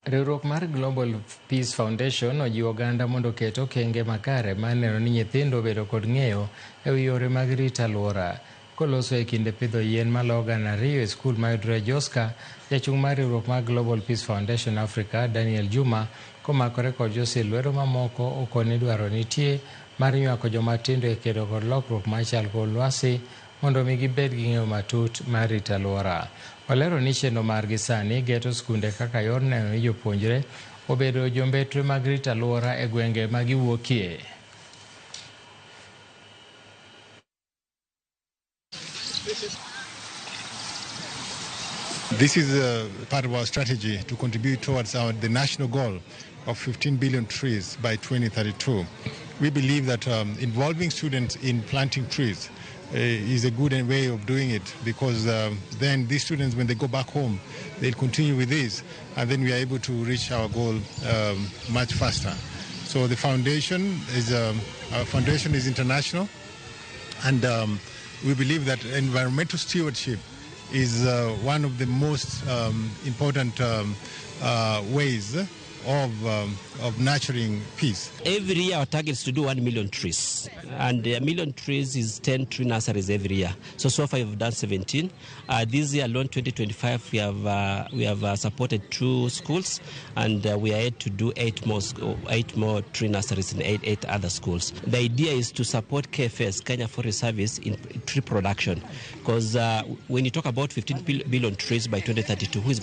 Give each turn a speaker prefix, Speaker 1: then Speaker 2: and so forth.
Speaker 1: Riwruok mar Global Peace Foundation ojiwo oganda mondo oket okenge makare mar neno ni nyithindo obedo kod ng'eyo e wi yore mag rito alwora. Koloso e kinde pidho yien maloyo 2,000 e skul mayudore Joska, jachung' mar riwruok mar Global Peace Foundation Africa, Daniel Juma, komakore kod josil lwedo mamoko okoni dwaro nitie mar nywako jomatindo e kedo kod lokruok mar chal kor lwasi mondo mi gibed gi ng'eyo matut mar rito alwora. Olero ni chenro margi sani geto skunde kaka yor neno ni jopuonjre obedo jombetre mag rito alwora e gwenge ma giwuokie.
Speaker 2: This is part of our strategy to contribute towards the national goal of 15 billion trees by 2032. We believe that involving students in planting trees is a good way of doing it, because then these students, when they go back home, they'll continue with this, and then we are able to reach our goal much faster. So the foundation is, our foundation is international, and we believe that environmental stewardship is one of the most important ways of nurturing peace.
Speaker 3: Every year our target is to do 1 million trees, and a million trees is 10 tree nurseries every year. So far we've done 17. This year alone, 2025, we have supported 2 schools, and we are yet to do 8 more tree nurseries in eight other schools. The idea is to support KFS, Kenya Forest Service, in tree production, because when you talk about 15 billion trees by 2032, who is